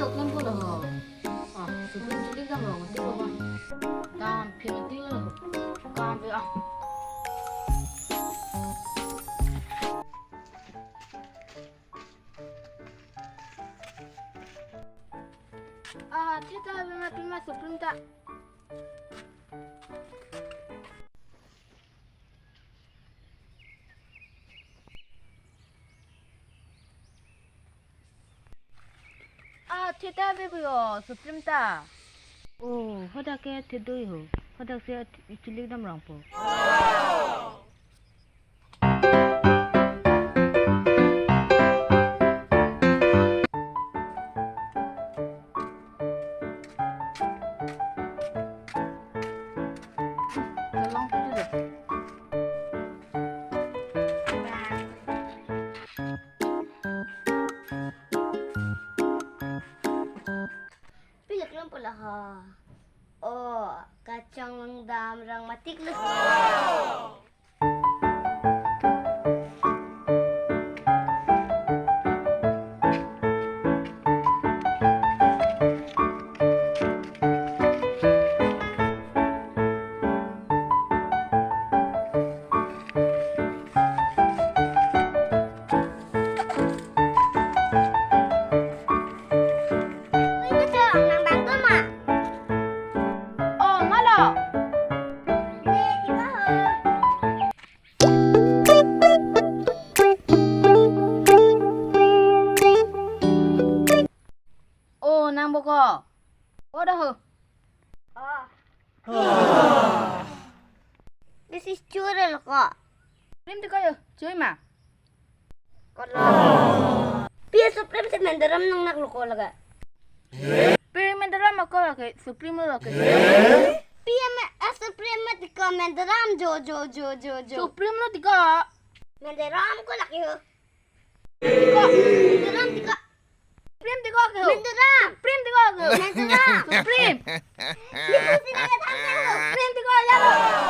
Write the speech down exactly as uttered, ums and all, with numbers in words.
Tok lampo lo ho. Ah, Supreme chili dam rong tik lo ba. Dam phi tik lo. Kam pe ah. Ah, thita bima pima Supreme ta. Ah, thita bibio Supreme ta. Oh, hadak ke thidui ho. Hadak si chili dam rongpo. Pilak lampo lo ho. Oh, kachong langdam rong matik lo. Uy, kachong, nang bang doma? Oh, malo. Oh, nang boko. Oh, dah. This is Churel ko. Supreme tiko yo, chui ma. Kola. Pi a Supreme si Mendaram nangnak lo ko laga. Pi Mendaram ako lagi, Supreme lo lagi. Pi a me-, a Supreme ma tiko Mendaram jo, jo, jo, jo, jo. Supreme lo tiko. Mendaram ko lagi ho. Tiko. Mendaram tiko. Supreme tiko ke ho. Mendaram. Supreme tiko ke ho. Mendaram. Supreme. Tiko sini ya tangke ho. Supreme tiko ya lo.